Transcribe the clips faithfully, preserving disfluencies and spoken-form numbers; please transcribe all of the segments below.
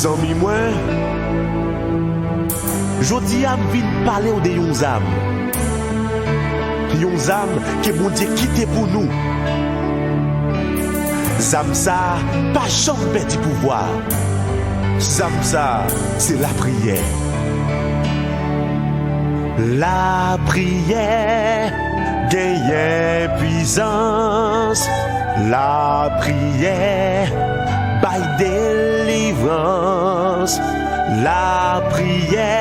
Zanmi mwen, jodi a m vin pale w de yon zam. Yon zam ke Bondye kite pou nou. Zam sa a pa janm pèdi pouvwa. Zam sa a, se lapriyè. Lapriyè genyen pwisans. Lapriyè bay delivrans. Lapriyè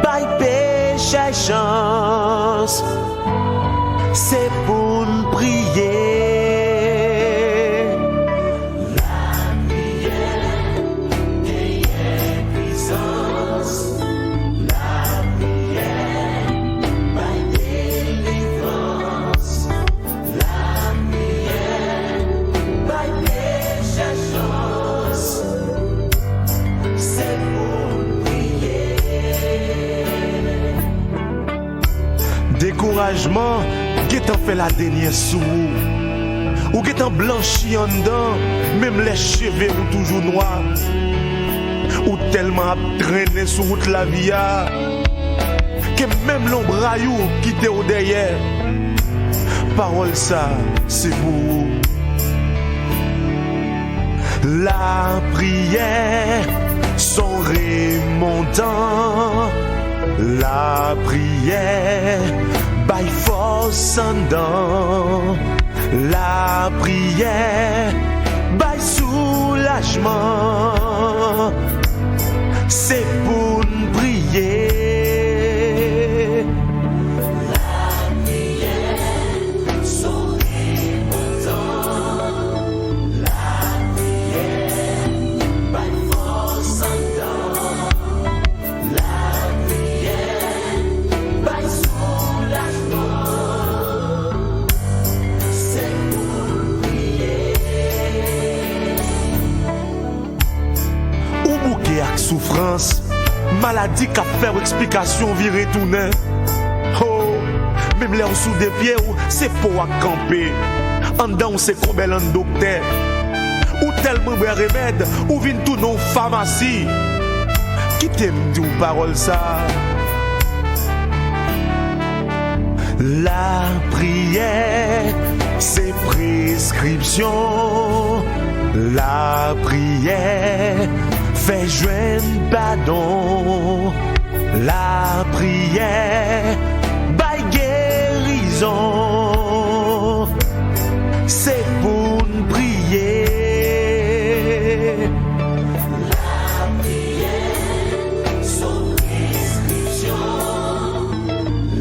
bay pechè chans. Se pou n priye. Lapriyè genyen pwisans. Lapriyè bay delivrans. Lapriyè bay pechè chans. Se pou n priye. Dekourajman gentan fè ladenyè sou ou. Ou gentan blanchi anndan, menm lè cheve ou toujou nwa. Ou tèlman ap trennen sou wout lavi a, ke menm lonbray ou kite w dèyè. Pawòl sa, se pou ou. Lapriyè s on remontan. Lapriyè bay fòs anndan. Lapriyè bay soulajman. Se pou n priye. Lapriyè s on remontan. Lapriyè bay fòs anndan. Lapriyè bay soulajman. Se pou n priye. Ou bouke ak soufrans, maladi k ap fè w eksplikasyon vire tounen. Ho, menm lè w sou de pye w, se po w ak kanpe. Anndan w se konbèlan doktè. Ou tèlman bwè remèd, ou vin tounen yon famasi. Kite m di w pawòl sa a. Lapriyè se preskripsyon. Lapriyè fè jwenn padon. Lapriyè bay gerizon. Se pou n priye. Lapriyè s on preskripsyon.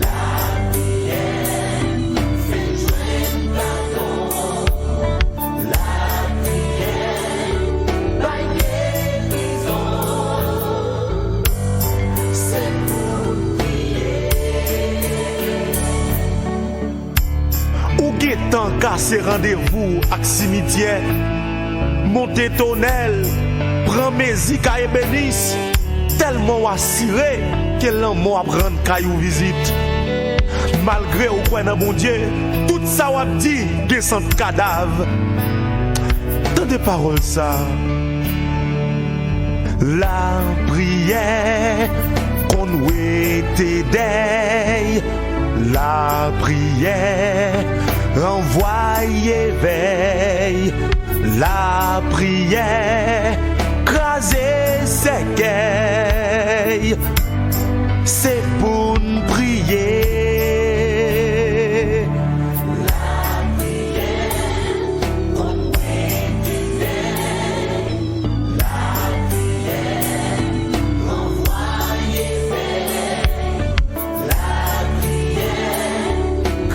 Lapriyè fè jwenn padon. Lapriyè bay gerizon. Se pou n priye. Ou gentan kase randevou ak simityè, monte tonèl, pran mezi kay ebenis, tèlman w asire ke lanmò ap rann kay ou vizit. Malgre ou kwè nan Bondye, tout sa w ap di gen sant kadav. Tande pawòl sa a. Lapriyè konn wete dèy. Lapriyè ranvwaye vèy. Lapriyè kraze sèkèy. Se pou n priye. Lapriyè konn wete dèy. Lapriyè ranvwaye vèy. Lapriyè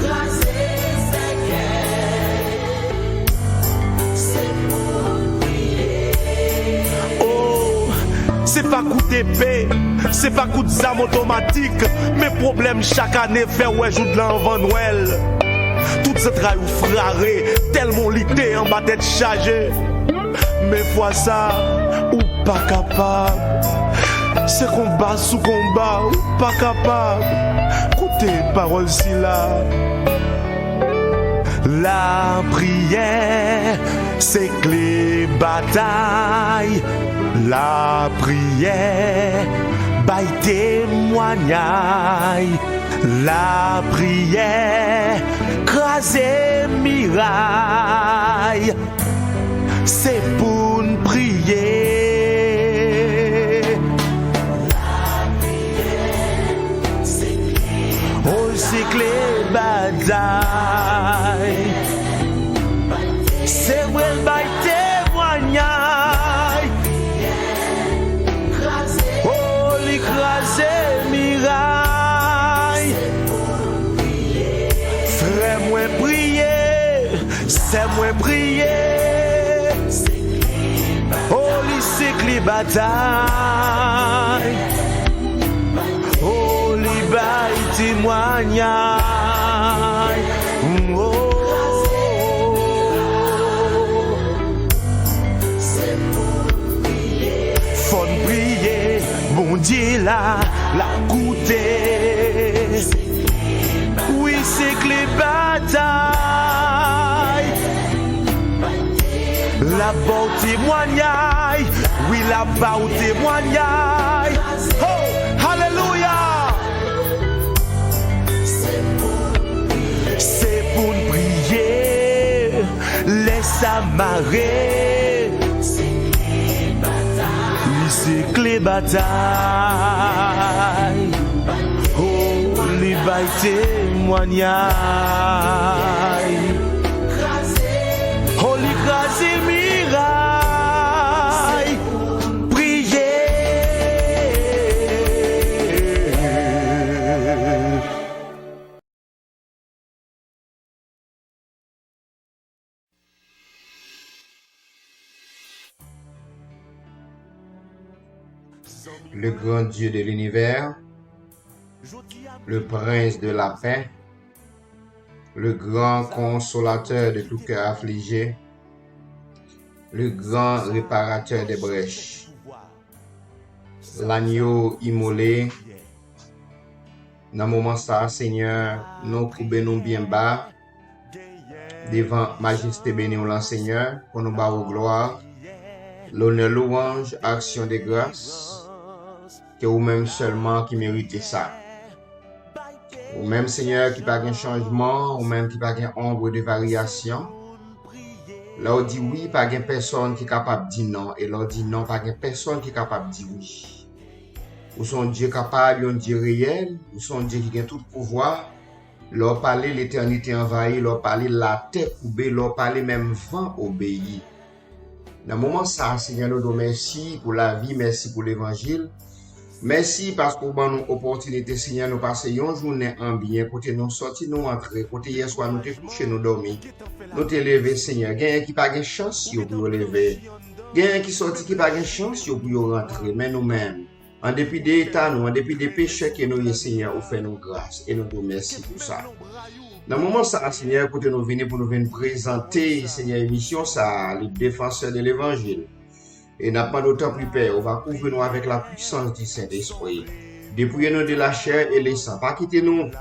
kraze sèkèy. Se pou n priye. Oh, se pa kout epe, se pa kout zam otomatik, men pwoblèm chak ane fè w wè jou la anvan Nwèl. Tout zantray ou frare, tèlman w lite anba tèt chaje. Men fwa sa, ou pa kapab. Se konba sou konba, ou pa kapab. Koute pawòl sila. Lapriyè se kle batay. Lapriyè, bay temwanyay. Lapriyè, kraze miray. Se pou n priye. O, l sikle batay. Se vre, l bay temwanyay. O, li kraze miray. Frè mwen priye, sè mwen priye. O, li sikle batay. O, li bay temwanyay. O, fò n priye, Bondye la, l ap koute. Wi, se kle batay. L ap ba w temwanyay. Wi, l ap ba w temwanyay. Ho! Alelouya! Se pou n priye. Lè sa mare. Li se kle batay. O, li bay temwanyay. O, li kraze miray. Priye. Le grand Dieu de l'univers, le Prince de la paix, le grand consolateur de tout cœur affligé, le grand réparateur des brèches, l'agneau immolé. Nan moman sa a, Senyè, nou koube nou byen ba devan majeste beni w lan, Senyè, pou nou ba ou glwa, lonè, louwanj, aksyon de gras, ke ou menm sèlman ki merite sa. Ou menm, Senyè, ki pa gen chanjman, ou menm ki pa gen ombre de varyasyon. Lè w di wi, pa gen pèsonn ki kapab di non, e lè w di non, pa gen pèsonn ki kapab di wi. Ou se yon Dye kapab, yon Dye reyèl, ou se yon Dye ki gen tout pouvwa. Lè w pale, letènite anvayi, lè w pale, latè koube, lè w pale, menm van obeyi. Nan moman sa a, Senyè, nou di w mèsi pou lavi, mèsi pou levanjil. Mèsi paske w ban nou opòtinite, Senyè, nou pase yon jounen an byen, kote nou sòti, nou antre, kote yèswa nou te kouche, nou dòmi. Nou te leve, Senyè. Genyen ki pa gen chans yo pou yo leve. Genyen ki sòti ki pa gen chans yo pou yo rantre. Men nou menm, an depi de eta nou, an depi de pechè ke nou ye, Senyè, ou fè nou gras e nou di w mèsi pou sa. Nan moman sa a, Senyè, kote nou vini pou nou vin prezante, Senyè, emisyon sa a, le défenseur de l'évangile. E n ap mande w, tanpri, Pè, ou va kouvri nou avèk la puissance du Saint-Esprit. Dépouillez nous de la chair et le sang. Pa kite nou,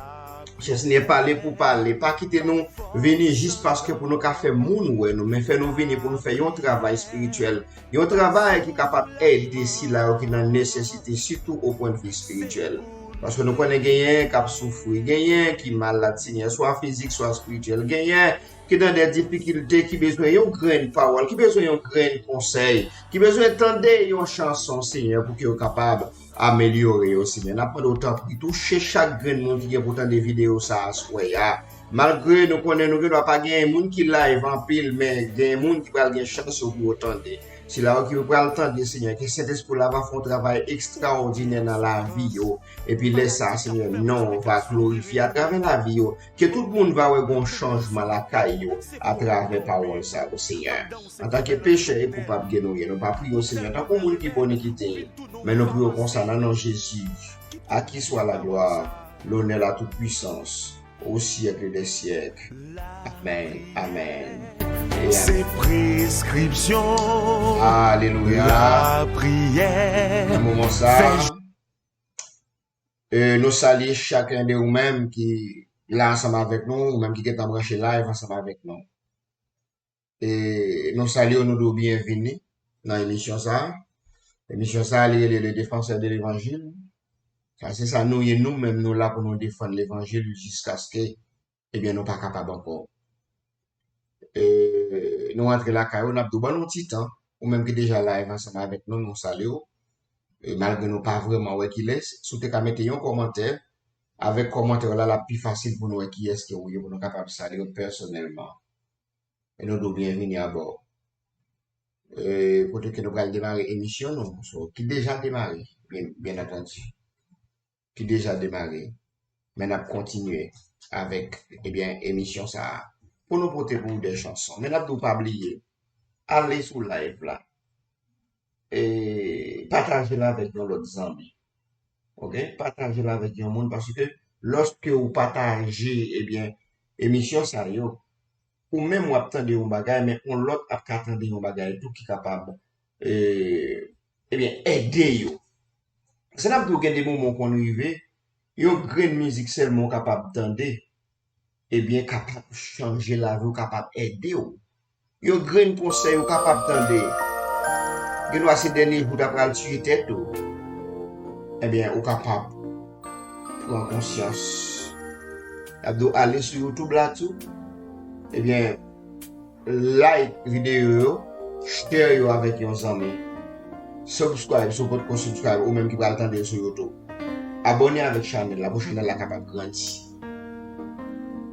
chè Senyè, pale pou pale. Pa kite nou vini jis paske pou nou ka fè moun wè nou, men fè nou vini pou nou fè yon travay espirityèl. Yon travay ki kapab ede sila yo ki nan nesesite, sitou o pwennvi espirityèl. Paske nou konnen genyen k ap soufri, genyen ki malad, Senyè, swa fizik, swa espirityèl, genyen ki nan de difikilte, ki bezwen yon grenn pawòl, ki bezwen yon grenn konsèy, ki bezwen tande yon chanson, Senyè, pou ke yo kapab amelyore yo, Senyè. N ap mande w, tanpri, touche chak grenn moun ki gen pou tande videyo sa a aswè a. Malgre nou konnen nou gendwa pa gen moun ki live anpil, men gen moun ki pral gen chans yo pou yo tande. Sila yo ki pral tande, Senyè, ke Sentespri w la va fè yon travay ekstraòdinè nan lavi yo. Epi lè sa a, Senyè, non w va glorifye atravè lavi yo. Ke tout moun va wè gon chanjman lakay yo atravè pawòl sa yo, Senyè. Antanke pechè e koupab ke nou ye, nou pa priye w, Senyè, tankou moun ki bò ni ki te, men nou priye w konsa nan non Jezi, à qui soit la gloire, l'honneur, la toute puissance, au siècle des siècles. Amèn, amèn e amèn. Se preskripsyon. Alelouya. Lapriyè. Nan moman sa a, e, nou salye chaken de ou menm ki la ansanm avèk nou, ou menm ki gentan branche live ansanm avèk nou. E nou salye w, nou di w byenvini nan emisyon sa a. Emisyon sa a, li rele Le Défenseur de l'Évangile. Sa, se sa nou ye, nou menm, nou la pou nou defann levanjil jiskaske, ebyen, nou pa kapab ankò. E, nou rantre lakay ou, n ap di w ban nou ti tan. Ou menm ki deja live ansanm avèk nou, nou salye w. E malgre nou pa vrèman wè kilès, si w te ka mete yon kòmantè, avèk kòmantè w la, l ap pi fasil pou nou wè kiyès ke ou ye, pou nou kapab salye w pèsonèlman. E nou di w byenvini abò. E, kote ke nou pral demare emisyon nou, so, ki deja demare, byen, byen antandi. Ki deja demare. Men n ap kontinye avèk, ebyen, emisyon sa a. Pou nou pote pou ou de chanson. Men n ap di w pa bliye, ale sou live la. E pataje l avèk yon lòt zanmi. Oke? Pataje l avèk yon moun, paske lòske ou pataje, ebyen, emisyon sa yo, ou menm w ap tande yon bagay, men yon lòt ap ka tande yon bagay tou ki kapab, e, ebyen, ede yo. Sa n ap di w gen de moman w konn rive, yon grenn mizik sèlman w kapab tande, ebyen, kapab chanje lavi w, kapab ede w. Yon grenn konsèy ou kapab tande. Gen dwa se dènye jou w ta pral tiye tèt ou. Ebyen, ou kapab pran konsyans. N ap di w ale sou YouTube la tou. Ebyen, like videyo yo, share yo avèk yon zanmi. Subscribe si w potko subscribe, ou menm ki pral tande l sou YouTube. Abòne avèk chanèl la pou chanèl la kapab grandi.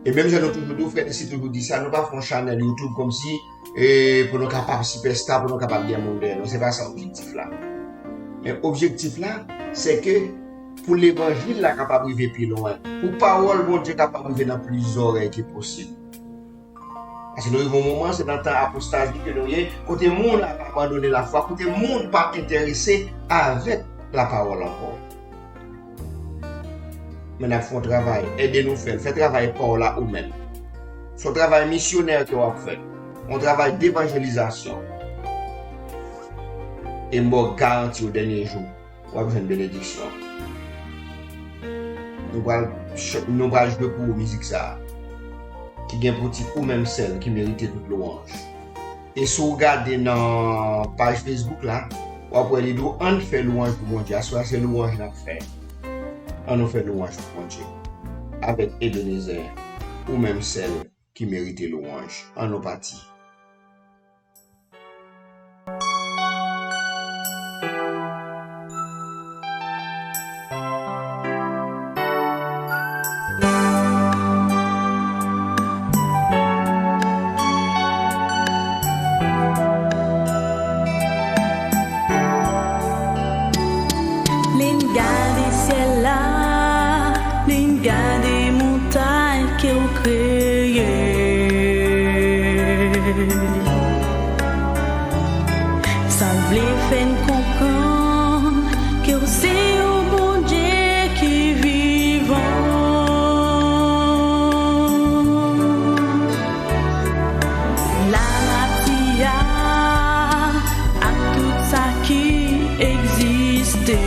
E menm jan nou toujou di w, frè Desi toujou di sa, nou pa fè yon chanèl YouTube kòmsi, e, pou nou kapab sipèsta, pou nou kapab gen moun dèyè nou. Se pa sa objektif la. Men objektif la, se ke pou levanjil la kapab rive pi lwen, pou pawòl Bondye kapab rive nan plis zòrèy ke posib. Paske nou rive yon moman, se nan tan apostazi ke nou ye, kote moun ap abandone lafwa, kote moun pa enterese avèk lapawòl ankò. Men n ap fè yon travay, ede nou fè l, fè travay pa w la ou menm. Se yon travay misyonè ke w ap fè, yon travay devanjelizasyon. E m ba w garanti, o dènye jou, w ap jwenn benediksyon. Nou pral ch-, nou pral jwe pou ou mizik sa a, ki gen pou tit Ou menm sèl ki merite tout lwanj. E si w gade nan paj Facebook la, w ap wè li di w, ann fè lwanj pou Bondye. Aswè a se lwanj n ap fè. Ann nou fè lwanj pou Bondye. Avèk Ebenezer, Ou menm sèl ki merite lwanj. Ann nou pati. Lè n gade syèl la, lè n gade montay ke w kreye. Sa vle fè n konprann ke w se yon Bondye ki vivan. Lanati a ak tout sa ki egziste.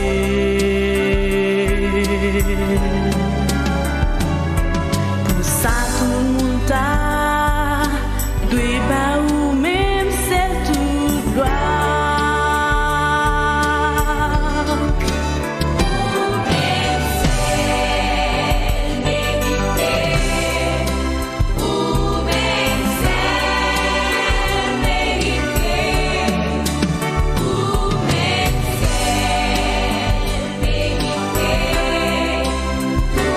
Pou sa tout moun ta dwe ba ou menm sèl tout glwa. Ou menm sèl merite. Ou menm sèl merite. Ou menm sèl merite. Ou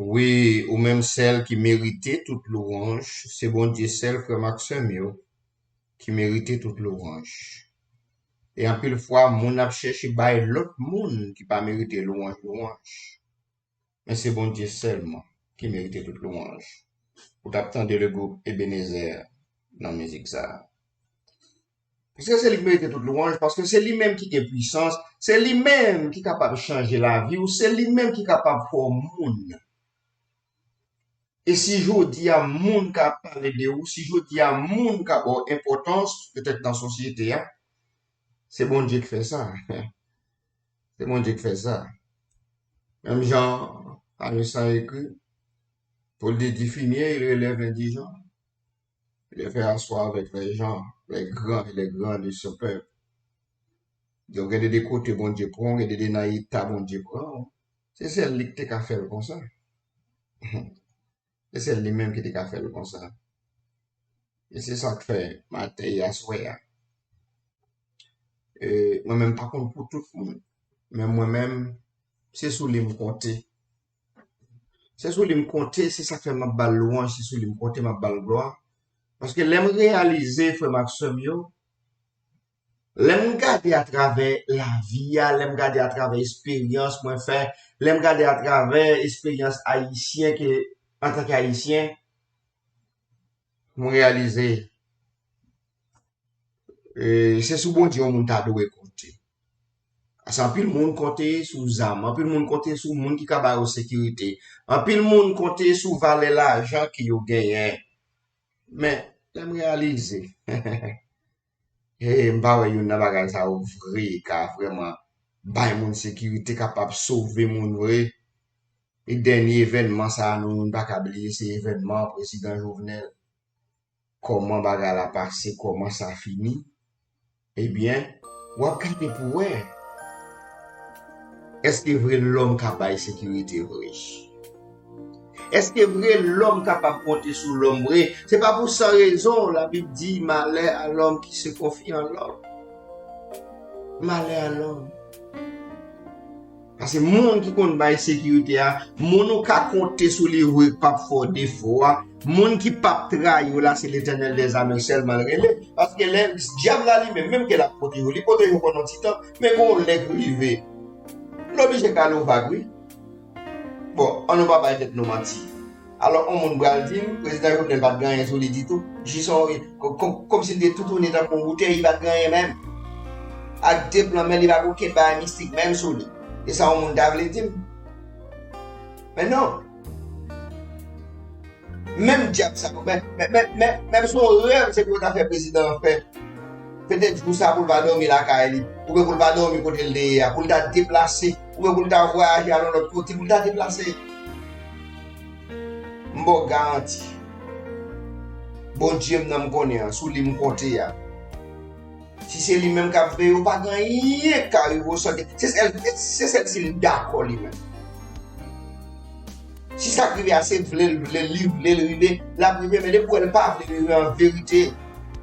Wi, ou menm sèl ki merite tout lwanj, se Bondye sèl, frè m ak sè m yo, ki merite tout lwanj. E anpil fwa, moun ap chèche bay lòt moun ki pa merite lwanj, lwanj. Men se Bondye sèlman ki merite tout lwanj. Ou t ap tande le gwoup Ebenezer nan mizik sa a. Paske se li ki merite tout lwanj, paske se li menm ki gen pwisans, se li menm ki kapab chanje lavi w, se li menm ki kapab fè w moun. E si jodi a moun ka pale de ou, si jodi a moun ka ba w enpòtans, petèt nan sosyete a, se Bondye ki fè sa. Se Bondye ki fè sa. Menm jan Psalmiste la ekri, pour le dire fini, il relève indigent. Il le fait asseoir avec les gens, les grands et les grands de son peuple. Donk, gen de, de kote Bondye pran w, gen de, de nan eta Bondye pran w. Se sèl li ki te ka fè l konsa. Se sèl li menm ki te ka fè l konsa. E se sa k fè maten e aswè a. E mwen menm, m pa konn pou tout moun. Men mwen menm, se sou li m konte. Se sou li m konte, se sa k fè m ap ba l lwanj, se sou li m konte, m ap ba l glwa. Paske lè m reyalize, frè m ak sè m yo, lè m gade atravè lavi a, lè m gade atravè esperyans mwen fè, lè m gade atravè esperyans ayisyen ke, antanke ayisyen, mwen reyalize, e, se sou Bondye yon moun ta dwe konte. Paske anpil moun konte sou zam, anpil moun konte sou moun ki ka ba yo sekirite, anpil moun konte sou valè lajan ke yo genyen. Men, lè m reyalize, e, m pa wè youn nan bagay sa yo vre ka vrèman bay moun sekirite, kapab sove moun vre. E dènye evènman sa a, nou, nou pa ka bliye, se evènman prezidan Jovenel. Kòman bagay la pase, kòman sa fini, ebyen, w ap gade pou w wè. Èske vre lòm ka bay sekirite vre? Èske vre lòm kapab konte sou lòm vre? Se pa pou san rezon Labib di, malè a lòm ki se konfye an lòm. Malè a lòm. Paske moun ki konn bay sekirite a, moun ou ka konte sou li vre k p ap fè w defo a, moun ki p ap trayi w la, se Letènèl dèzame sèlman l rele. Paske lè dyab la li menm, menm ke l ap pwoteje w, li pwoteje w pandan yon ti tan, men gon lè k rive, l oblije kale w vag, wi. Bon, ann nou pa bay tèt nou manti. Alò, yon moun pral di m, prezidan Jovenel pa t gen anyen sou li ditou. Jis yon, ko-, ko-, kòmsi li te toutouni tankou yon boutèy, li pa t gen anyen menm. Ak de plan, men li pa gen okenn bagay mistik menm sou li. E sa yon moun ta vle di m. Men non. Menm dyab sa yo, men, men, men, men, menm se yon rèv, se pou yo ta fè prezidan an fè. Petèt jou sa pou l pa dòmi lakay li, oubyen pou l pa dòmi kote l te ye a, pou l ta deplase, oubyen pou l ta vwayaje al yon lòt kote, pou l ta deplase. M ba w garanti, Bondye m nan m konnen an, sou li m konte a. Si se li menm k ap veye w, pa gen anyen k ka rive w san ke, se sèl, se sèl si l dakò li menm. Si sa k rive a se vle l vle, li vle l rive, l ap rive, men depi w wè l pa vle rive an verite,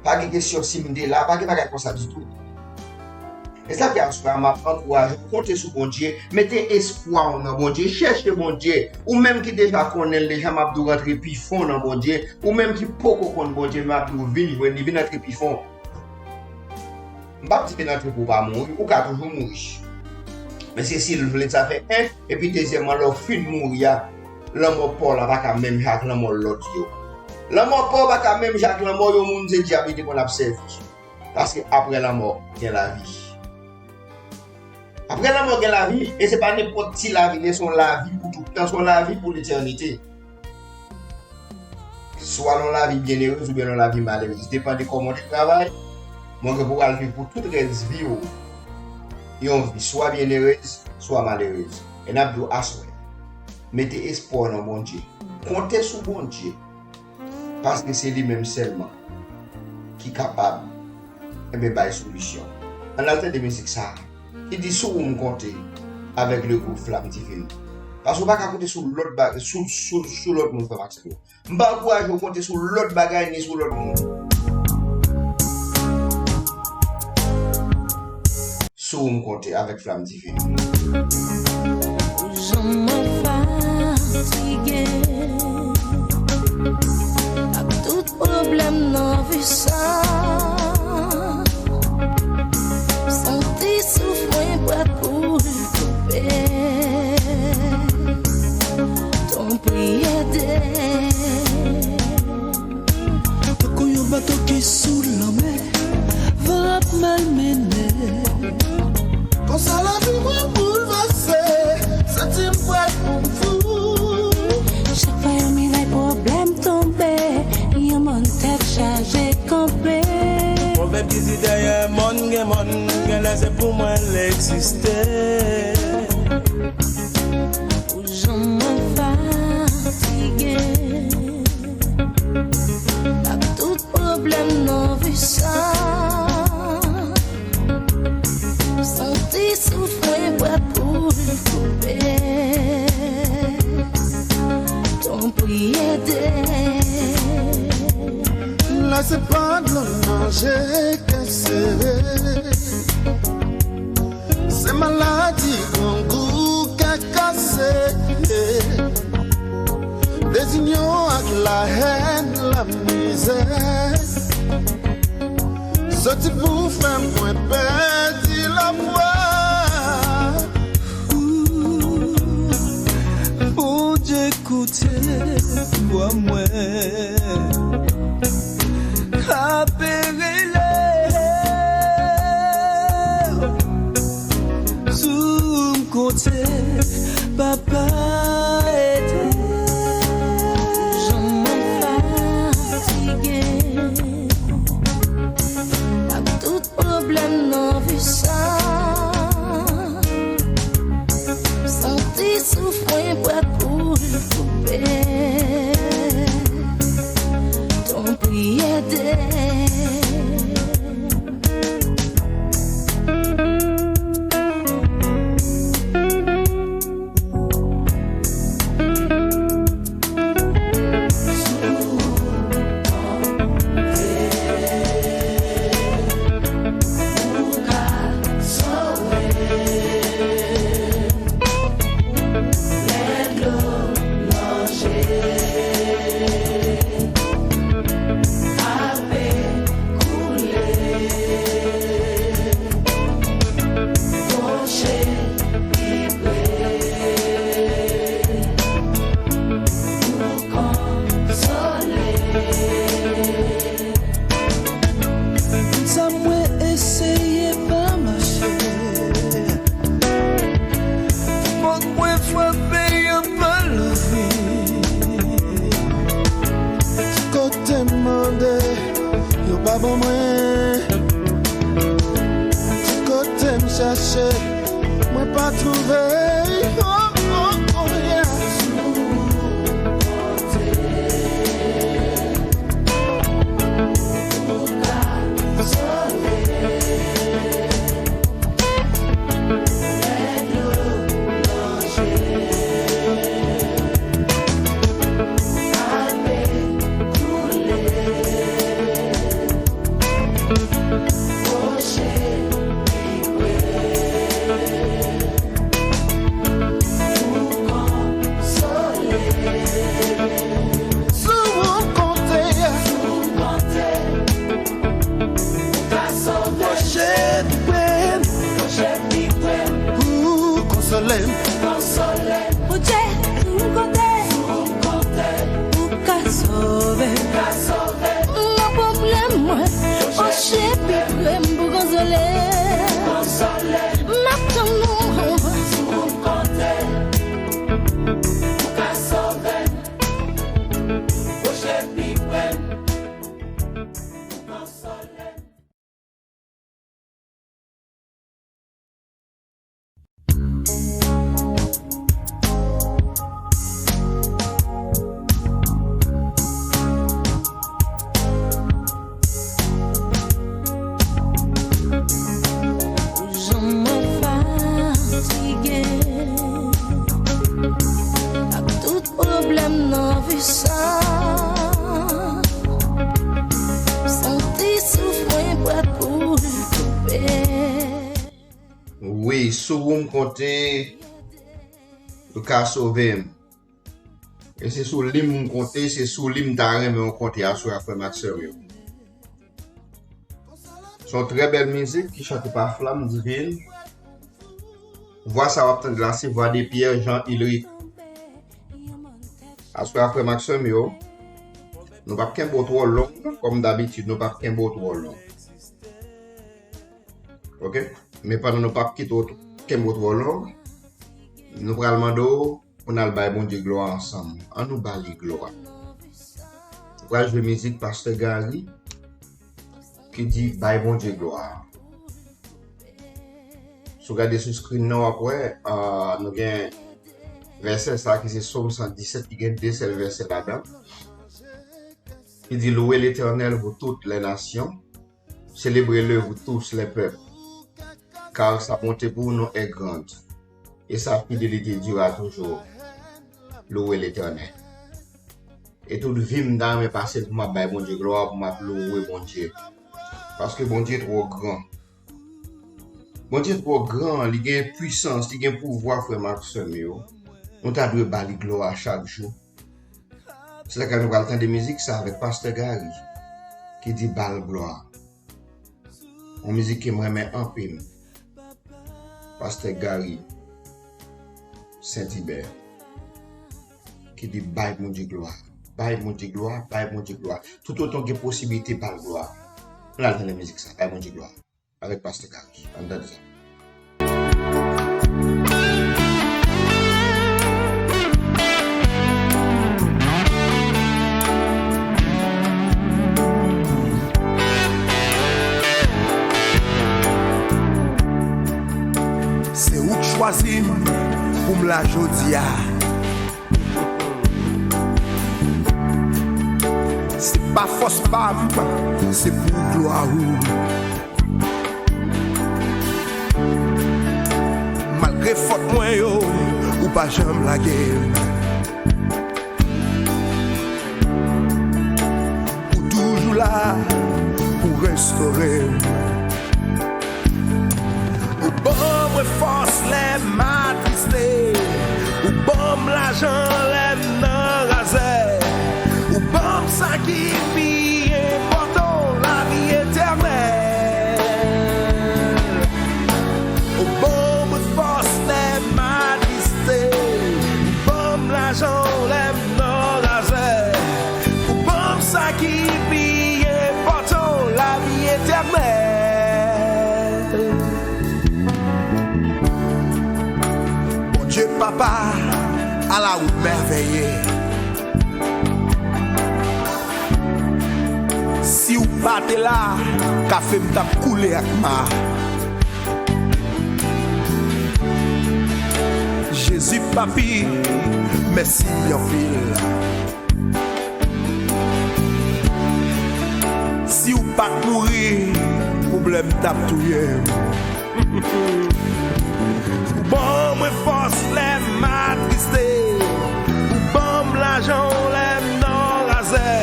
pa gen kesyon si m te la, pa gen bagay konsa ditou. E sa fè aswè a m ap ankouraje w, konte sou Bondye, mete espwa w nan Bondye, chèche Bondye. Ou menm ki deja konnen l deja, m ap di w rantre pi fon nan Bondye. Ou menm ki poko konn Bondye, m ap di w vin jwenn li, vin rantre pi fon. M p ap di vin rantre pou w pa mouri, ou ka toujou mouri. Men se si l vle sa fè en, epi dezyèmman, lè w fin mouri a, lanmò pa w la pa ka menm jan ak lanmò lòt yo. Lanmò pa w pa ka menm jan ak lanmò yon moun se dyab li te konn ap sèvi. Paske apre lanmò, gen lavi. Apre lanmò, gen lavi, e se pa nenpòt ti lavi, men se yon lavi pou tout tan, se yon lavi pou letènite. Swa l yon lavi byenerez oubyen l yon lavi malerez. Depann de kòman w te travay, men w gen pou w al viv pou tout rès vi w. Yon vi swa byenerez, swa malerez. E n ap di w aswè, mete espwa w nan Bondye. Konte sou Bondye. Paske se li menm sèlman ki kapab, enben, bay solisyon. Ann al tande mizik sa a, ki di sou ou m konte avèk le gwoup Flamme Divine. Paske w pa ka konte sou lòt ba-, sou, sou, sou lòt moun, frè m ak sè m yo. M pa ankouraje w konte sou lòt bagay ni sou lòt moun. Sou ou m konte avèk Flamme Divine. Ou janm anfas, Fatige ak tout pwoblèm nan vi sa. Santi souf mwen prèt pou l koupe. Tanpri ede. Tankou yon bato ki sou lanmè, van ap malmennen. Konsa lavi mwen boulvèse, santi m prèt pou m fou. Chak fwa yon miray pwoblèm tonbe, yon mòn tèt chaje kanpe. Pwovèb ki di dèyè mòn gen mòn, genlè se pou mwen l egziste. Pou jan mwen fatige ak tout pwoblèm nan vi sa. Santi souf mwen prèt pou l koupe. Tanpri ede. La se pa dlo manje kè sere. Se maladi grangou kè kase. Dezinyon ak lahèn, lamizè. Soti pou fè mwen pèdi lafwa. Ooh, Bondye koute vwa mwen. K ap rele. Sou m konte, Papa ede. Jan mwen fatige ak tout pwoblèm nan vi sa. Santi souf mwen prèt pou l koupe. Tanpri ede. Sa mwen eseye pa mache. Fòk mwen frape yon pa lavi. Ti kote m mande, yo pa ban mwen. Ti kote m chache, mwen pa twouve. Oh, oh, oh, yeah. Sou w m konte. Pwoche pi pre m. Ou konsole m. Bondye, sou w m konte. Ou ka sove m. Nan pwoblèm mwen, pwoche pi pre m pou konsole m. M ap tann ou. Jan mwen fatige ak tout pwoblèm nan vi sa. Santi souf mwen prèt pou l koupe. Wi, sou ou m konte, ou ka sove m. E se sou li m konte, se sou li m ta renmen w konte aswè a, frè m ak sè m yo. Se yon trè bèl mizik ki chante pa Flamme Divine. Vwa sa w ap tande la, se vwa de Pierre Jean Ulrich. Aswè a, frè m ak sè m yo, nou p ap kenbe w twò long, kòm dabitid, nou p ap kenbe w twò long. Oke? Men pandan nou p ap kite w kenbe w twò long, nou pral mande w pou n al bay Bondye glwa ansanm. An nou ba li glwa. Nou pral jwe mizik Pastè Gary ki di, bay Bondye glwa. Si w gade sou screen nan, w ap wè, ah, nou gen vèsè sa ki se Sòm san disèt, ki gen de sèl vèsè ladan, ki di, louez l'Éternel, vous toutes les nations, célébrez-le, vous tous les peuples, car sa bonté pour nous est grande, et sa fidélité dure à toujours. Louez l'Éternel. E tout vi m, m ta renmen pase l pou m ap bay Bondye glwa, pou m ap louwe Bondye. Paske Bondye twò gran. Bondye twò gran, li gen pwisans, li gen pouvwa, frè m ak sè m yo. Nou ta dwe ba li glwa chak jou. Se sa k fè nou pral tande mizik sa avèk Pastè Gary, ki di, ba l glwa. Yon mizik ke m renmen anpil. Pastè Gary Saint-Hubert, ki di, bay Bondye glwa. Bay Bondye glwa, bay Bondye glwa. Toutotan gen posiblite, ba l glwa. Ann al tande mizik sa, bay Bondye glwa. Avèk Pastè Gary. Ann tande sa. Se ou k chwazi m pou m la jodi a. Se pa fòs pa m, se pou glwa ou. Malgre fòt mwen yo, ou pa janm lage m. Ou toujou la pou restore m. Ou ban mwen fòs lè m atriste. Ou ban m lajan lè m nan razè. Ou ban m sa ki pi enpòtan, lavi etènèl. Ou ban mwen fòs lè m atriste. Ou ban m lajan lè m nan razè. Ou ban m sa ki pi enpòtan, lavi etènèl. Bondye papa, ala ou mèvèye. Si w pa te la, kafe m t ap koule ak ma. Jezi papi, mèsi anpil. Si w pa t mouri, pwoblèm t ap touye m. Ou ban mwen fòs lè m atriste. Ou ban m lajan lè m nan razè.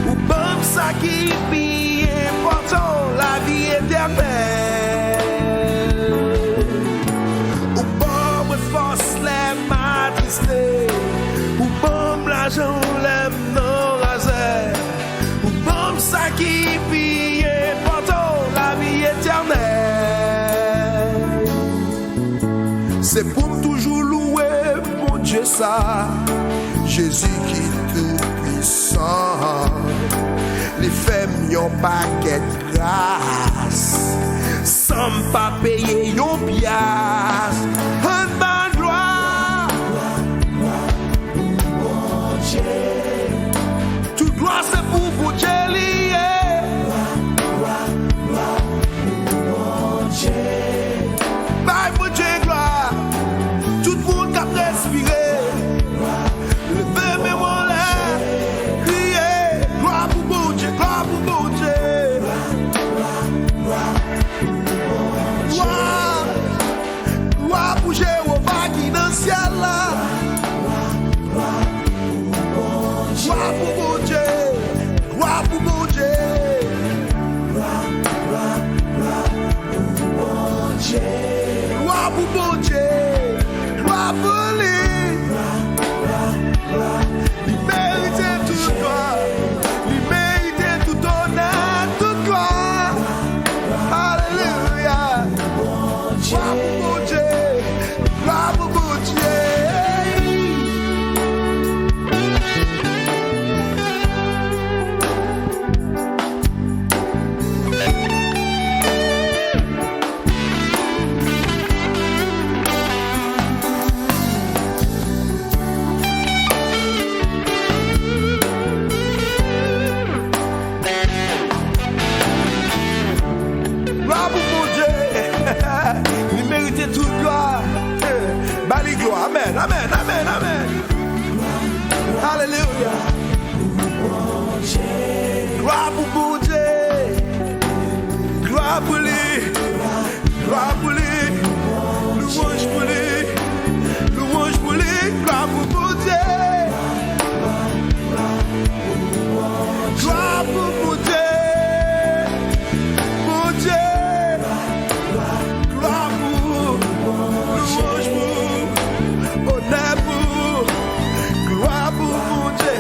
Ou ban m sa ki pi enpòtan, lavi etènèl. Ou ban mwen fòs lè m atriste. Ou ban m lajan lè m nan razè. Ou ban m sa ki pi enpòtan, lavi etènèl. Se pou m toujou louwe Bondye sa, Jezi ki tou pwisan. Li fè m yon pakèt gras, san m pa peye yon pyas. Ann ba l glwa. Tout glwa se pou Bondye li ye. Bay Bondye glwa. Tout moun k ap respire, leve men w anlè, kriye, glwa pou Bondye, glwa pou Bondye. Amèn, amèn, amèn, amèn. Alelouya. Glwa pou Bondye. Glwa pou li. Glwa pou li. Louwanj pou li. Louwanj pou li. Glwa pou Bondye. Glwa pou Bondye. Bondye. Glwa pou, louwanj pou, onè pou, glwa pou Bondye,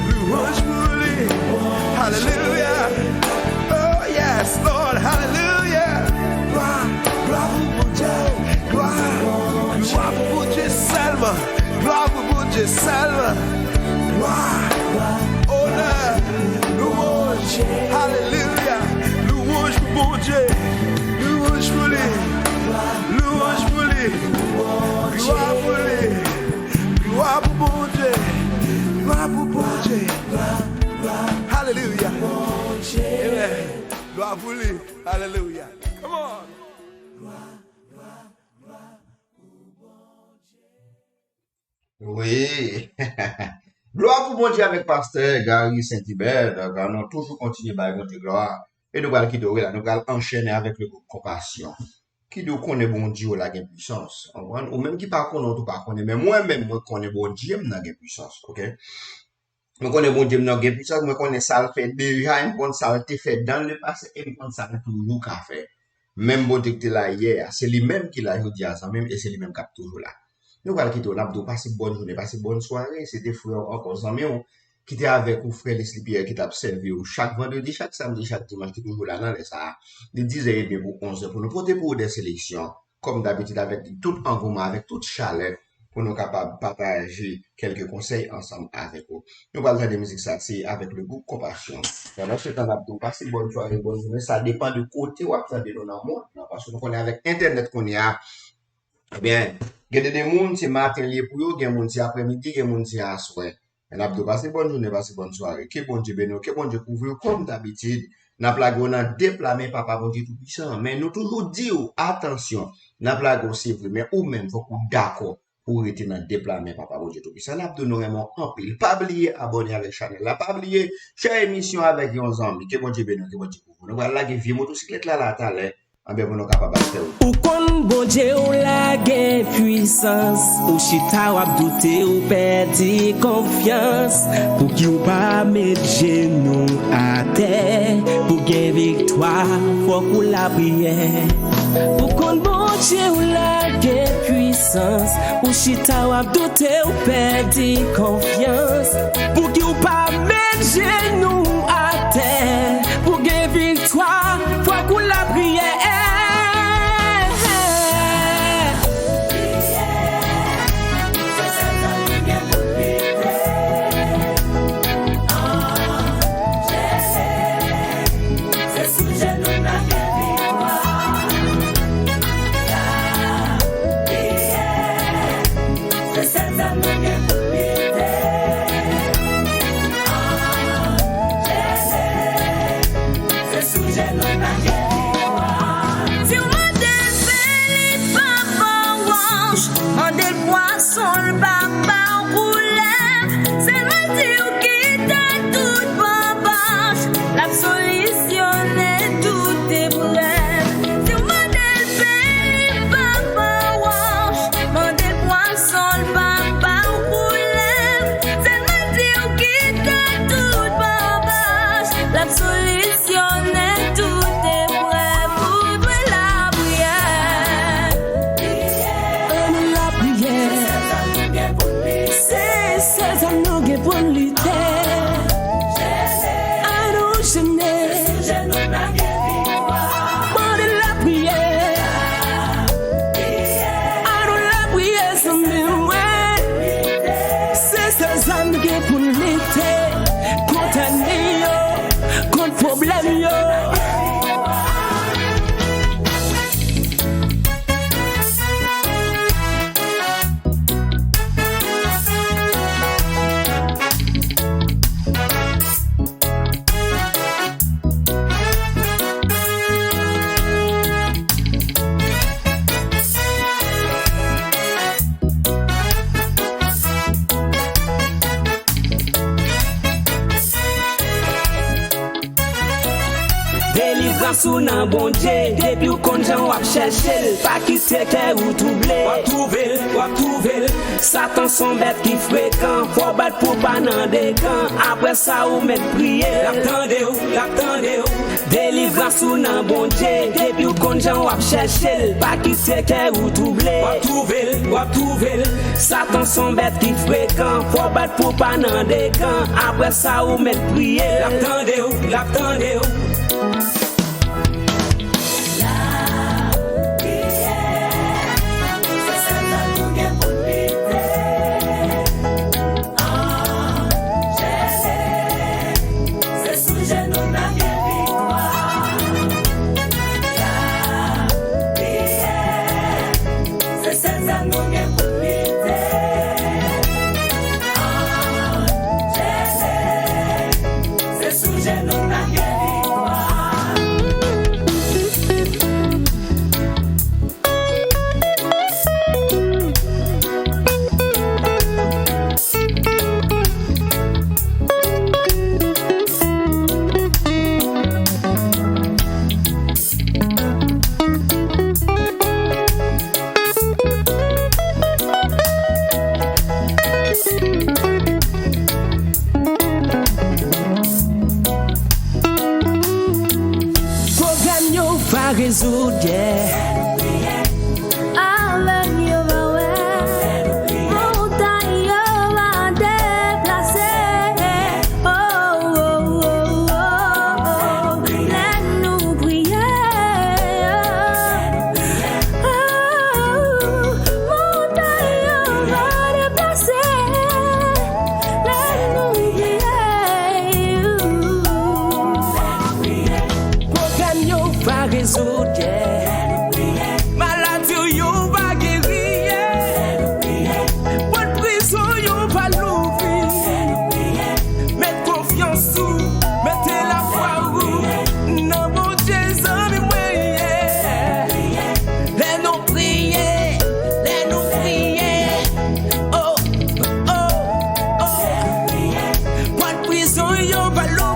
louwanj pou li. Alelouya. Oh yes, Lord, alelouya. Glwa, glwa pou Bondye, glwa, glwa pou Bondye sèlman. Glwa pou Bondye sèlman. Glwa, onè, louwanj. Alelouya. Louwanj pou Bondye. Louwanj pou li. Louwanj pou li. Glwa pou li. Glwa pou Bondye. Glwa pou Bondye. Alelouya. Amen. Glwa pou li. Alelouya. Come on. Wi. Glwa pou Bondye avèk pastè Gary Saint-Hubert. Donk, nou toujou kontinye bay Bondye glwa. E nou pral kite w la, nou pral anchène avèk le group Konpasyon. Ki di w konnen Bondye w la gen pwisans. Konprann? Ou menm ki pa konnen, ou tou pa konnen. Men mwen menm, mwen konnen Bondye m nan gen pwisans. Oke? Mwen konnen Bondye m nan gen pwisans, mwen konnen sa l fè deja, e m konn sa l te fè dans le passé, e m konn sa l toujou ka fè. Menm Bondye ki te la yè a, se li menm ki la jodi a, zanmi m, e se li menm k ap toujou la. Nou pral kite w, n ap di w pase bòn jounen, pase bòn sware, se te frè w ankò, zanmi w, ki te avèk ou, frè Leslie Pierre, ki t ap sèvi w chak vandredi, chak samdi, chak dimanch, ki toujou la nan lè sa a, de dizè edmi pou onzè, pou nou pote pou ou de seleksyon. Kòm dabitid, avèk tout angouman, avèk tout chalè, pou nou kapab pataje kèlke konsèy ansanm avèk ou. Nou pral tande mizik sa, se avèk le group Konpasyon. Pandan se tan, n ap di w pase bòn sware, bòn jounen, sa depann de kote w ap tande nou nan mond nan, paske nou konnen avèk entènèt kounye a, ebyen, gen de, de moun, se maten li ye pou yo, gen moun se aprèmidi, gen moun se aswè. Men n ap di w pase bòn jounen, pase bòn sware. Ke Bondye beni w, ke Bondye kouvri w kòm dabitid. N ap lage w nan de pla men Papa Bondye Toupisan an. Men nou toujou di w, atansyon, n ap lage w se vre, men ou menm fòk ou dakò pou w rete nan de pla men Papa Bondye Toupisan. N ap di w nou renmen w anpil. Pa bliye abòne avèk chanèl la. Pa bliye share emisyon avèk yon zanmi. Ke Bondye beni w, ke Bondye kouvri w. Nou pral lage vye motosiklèt la la talè. Anben pou nou kapab al fè wout. Ou konn Bondye w la gen pwisans, ou chita w ap doute, ou pèdi konfyans. Pouki w pa met jenou atè? Pou gen viktwa, fòk ou lapriyè. Ou konn Bondye w la gen pwisans, ou chita w ap doute, ou pèdi konfyans. Pouki w pa met jenou atè? Pou gen viktwa, fòk ou lapriyè. Nan Bondye, depi w konn jan w ap chèche l, pa kite kè ou twouble. W ap twouve l, w ap twouve l. Satan s on bèt ki frekan, fò w bat pou w pa nan dekan. Apre sa, ou mèt priye. L ap tande w, l ap tande w. Delivrans ou nan Bondye, depi w konn jan w ap chèche l, pa kite kè ou twouble. W ap twouve l, w ap twouve l. Satan s on bèt ki frekan, fò w bat pou w pa nan dekan. Apre sa, ou mèt priye. L ap tande w, l ap tande w. Lapriyè, se sèl zam nou gen pou n lite. Anchene, se sou jenou n ap gen viktwa. Lapriyè, se sèl zam nou gen pou n lite. Anchene, se sou jenou n ap gen viktwa. Pwoblèm yo va rezoud, yeah. Avèg yo va wè. Montay yo va deplase. Oh, oh, oh, oh, oh. Lè nou priye. Oh, montay yo va deplase. Lè nou priye. Pwoblèm yo va rezoud, yeah. Maladi yo va geri, yeah. Pòt prizon yo va louvri. Met konfyans ou, mete lafwa ou nan Bondye, zanmi mwen, yeah. Lè nou priye, lè nou priye. Oh, oh, oh. Pòt prizon yo va louvri.